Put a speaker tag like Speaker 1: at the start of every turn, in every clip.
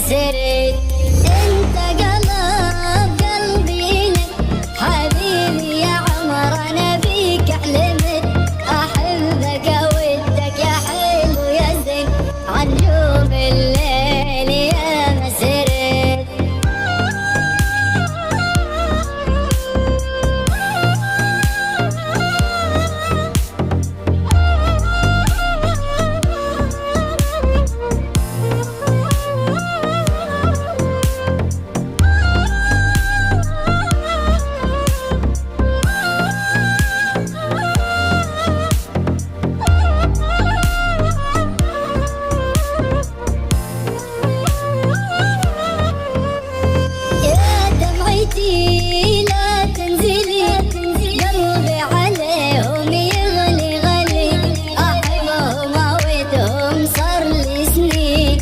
Speaker 1: سرت. انت قلب قلبي لك حبيبي يا عمر، انا بيك حلمت، احبك اودك يا حلو يا زين، عنجوم الليل يا مسرت. يا دمعتي لا تنزلي، قلبي عليهم يغلي غلي، أحبهم أودهم صار لي سنين،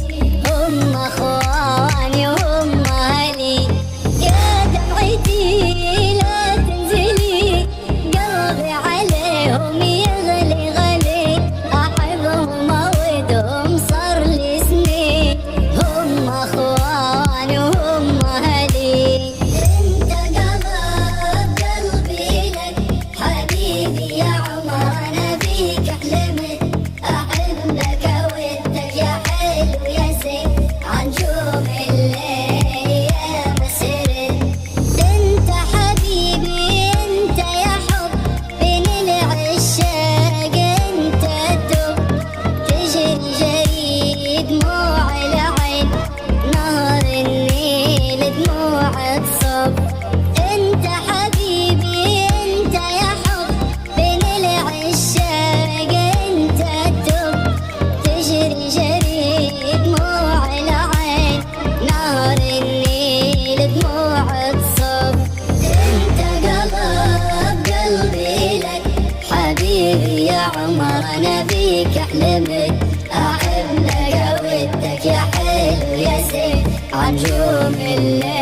Speaker 1: هم أخواني وهم أهلي. يا دمعتي لا تنزلي، قلبي عليهم يغلي غلي، أحبهم أودهم صار لي سنين، هم أخواني وهم أهلي. انت قلب قلبي لك حبيبي يا عمر، انا بيك حلمت، احبك اودك يا حلو يا زين، عنجوم الليل يا مسرت. انت حبيبي انت يا حب بين العشاق، انت الدب تجري جري دموع العين، نهر النيل دموع تصب. انت حبيبي انت يا حب بين العشاق، انت الدب تجري جري دموع العين، نهر النيل دموع تصب. انت قلب قلبي لك حبيبي يا عمر، انا بيك حلمت، احبك اودك يا حلو يا زين، عنجوم الليل.